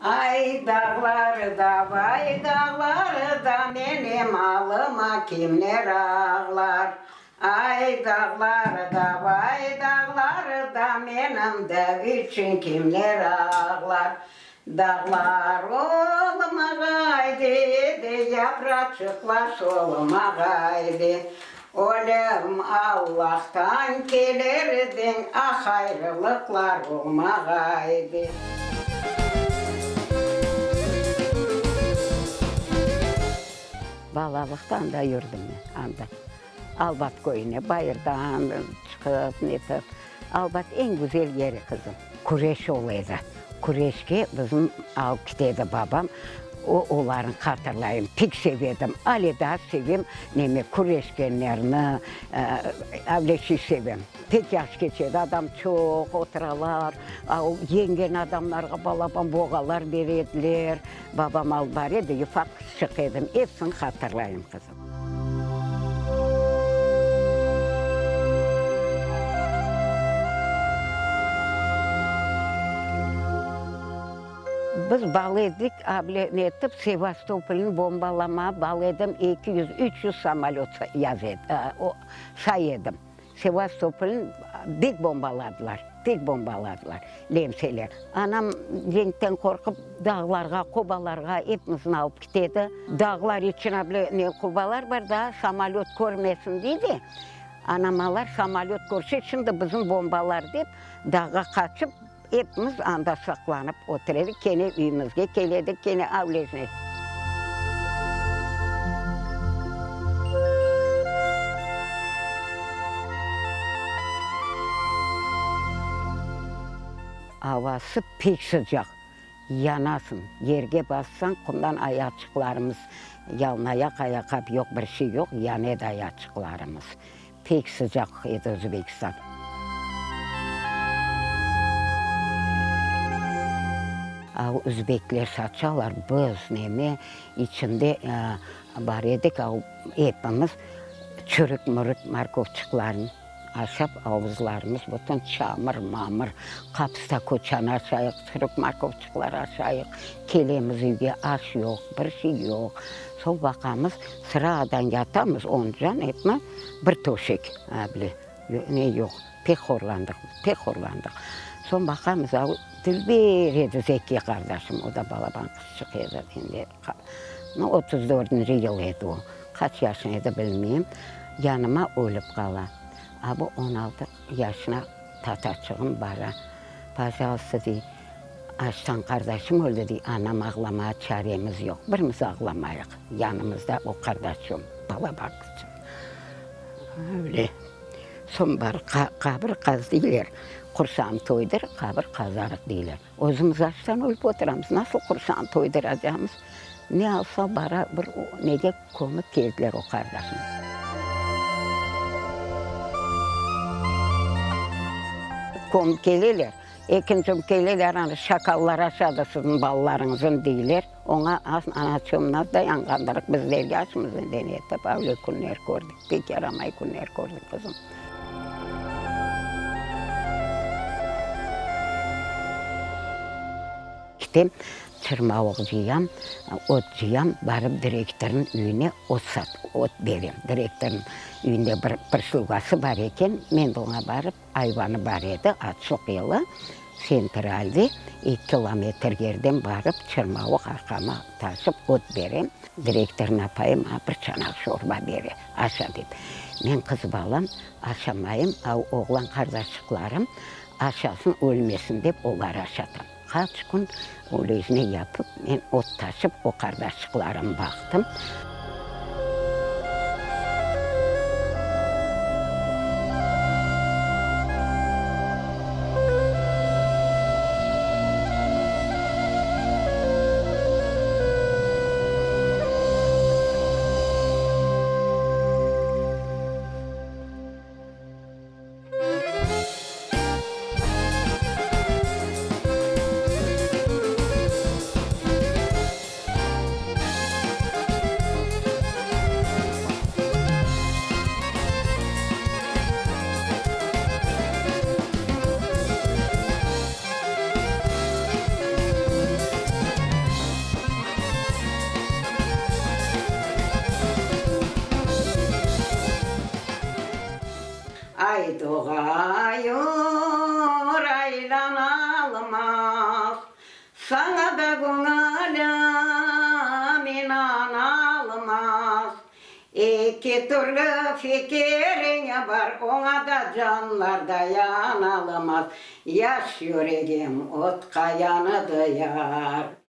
Ay dağlarda, vay dağlarda, menim alıma kimler ağlar? Ay dağlarda, vay dağlarda, menim de içün kimler ağlar? Dağlar olmağaydı, yapraçıqlar solmağaydı, Ölüm Allahtan kelir, ah, ayrılıqlar olmağaydı. Balalıqta anda yürdim men, anda. Albat köyüne, bayırdan çıqıp, netip. Albat eñ güzel yeri, qızım. Küreş ola edi. Küreşke bizim alıp kete edi babam. O, olarnı hatırlayım, pek seve edim. Ale daa sevem, neme, küreşkenlerni, öyle şey sevem. Pek yahşı keçe edi, adam çoq, oturalar, yeñgen adamlarğa balaban boğalar bere ediler. Babam alıp bara edi, yufaq qızçıq edim, epsini hatırlayım, qızım. Biz bala edik, able netip, Sevastopolnı bombalama, bala edim, 200, 300 samolöt yaz edi, say edim. Sevastopolnı bek bombaladılar, pek bombaladılar lemseler. Anam cenkten qorqıp, dağlarğa, qobalarğa epimizni alıp kete edi. Dağlar içine bile ne qobalar bar da, samolöt körmesin dey de, anam alar samolöt körse, şimdi bizim bombalar dep, dağğa qaçıp, Epimiz anda saqlanıp otura edik, kene üyümizge kele edik, kene avlejne. Avası pek sıcaq, yanasıñ, yerge bassañ, qumdan ayaqçıqlarımız, yalınayaq ayaqqap yoq, bir şey yoq, yana edi ayaqçıqlarımız. Pek sıcaq edi Özbekistan. Al özbekler saçalar, biz neme içinde bar edik, al epimiz çürük-mürük morkovçıqlarnı aşap, avuzlarımız bütün çamır-mamır, qapısta köçan aşayıq, çürük morkovçıqlar aşayıq, kelemiz üyge, aş yoq, bir şey yoq. Soñ baqamız, sıradan yatamız, oncan etme. Bir töşek, a bile, ne yoq, pek horlandıq, pek horlandıq. Soñ baqamız, a dülber edi Zeki qardaşım, o da balaban qızçıq edi, endi, no, 30 dördünci yıl edi o, qaç yaşında edi bilmeyim, yanıma ölip qala. A bu on altı yaşına tataçığım bara, pajalsta, dey, Açtan qardaşım öldi, dey, anam ağlamağa çaremiz yoq, birimiz ağlamayıq, yanımızda o qardaşım, balaban qızçıq. Öyle. Soñ bar, qabir qaz deyler, qursağın toydır, qabir qazarıq deyler. Özümiz açtan ölip oturamız, nasıl qursağın toydıracağımız? Ne alsa bara bir nege kömip keldiler o qardaşımnı. Kömip keleler. Ekinci keleler, ana, şakallar aşadı siziñ balalarıñıznı, deyler. Oña az anaçığımnı da yanğandırıq, bizlerge aşımıznı denetip, öyle künler kördik, pek yaramay künler kördik, qızım. Kitem, çırmavuq cıyam, ot cıyam, barıp direktornıñ üyüne ot sat, ot berem. Direktornıñ üyünde bir prislugası bar eken, men de oña barıp, Ayvanı bar edi, açlıq yılı, sentralde eki kilometr yerden barıp, çırmavuq arqama taşıp ot berem. Direktornıñ apayı maña bir çanaq şorba bere, aşa dep. Men qız balam, aşamayım, a oğlan qardaşçıqlarım aşasın, ölmesin dep olar aşatam. Qaç kün öylesine yapıp, men ot taşıp o qardaşçıqlarım baqtım. Ay doğayur, aylanalmaz, Saña da göñülim inanalmaz. Eki türlü fikiriñ bar, Oña da canlar dayanalmaz. Yaş yüregim otqa yandı yar.